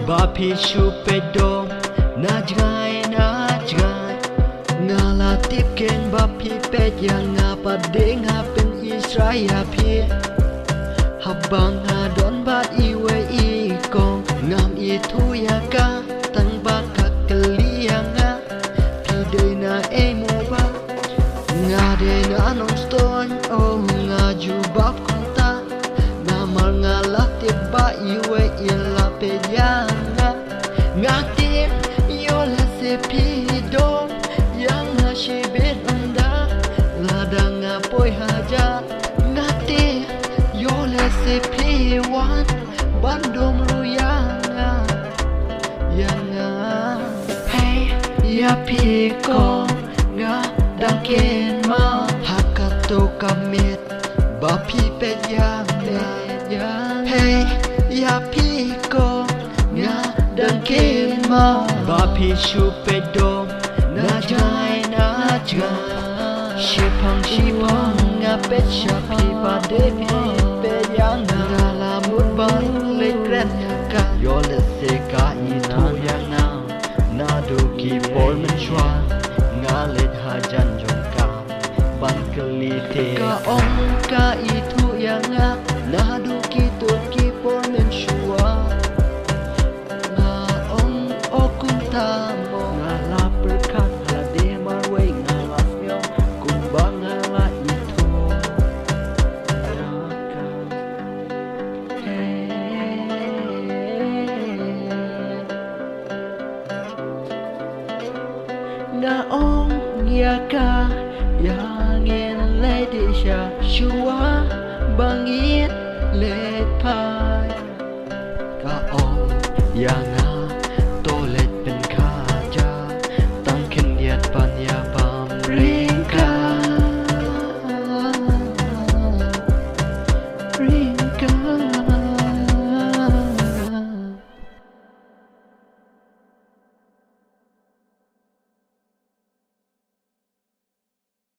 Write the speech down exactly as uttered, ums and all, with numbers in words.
Ba phi shu peit dom na jngai na jngai. Nga la tip keiñ ba phi peit ïa nga, pat de nga pyn-i shai ïa phi. Haba nga don bad iwei i kong, ngam ithuh ïa ka, tang ba ka kylli ïa nga, phi dei na ei mo bah? Nga dei na Nongstoiñ, oh nga jubab kumta. Namar nga la tip ba iwei i la peit ïa nga. Nga tip ïoh lehse phi dom ïa nga shibit ynda, lada nga poi hajan. Nga tip ïoh lehse phi wan ban dom ruh ïa nga, ïa nga. Hei, ïa phi kong, nga dang kynmaw ha kato ka miet ba phi peit ïa nga. Hei, ïa phi kong, nga dang kynmaw ba phi shu peit dom na jngai na jngai. Shiphang shiphang nga peit sha phi, pat de phi peit ïa nga. Nga la mut ban leit kren ïa ka, ïoh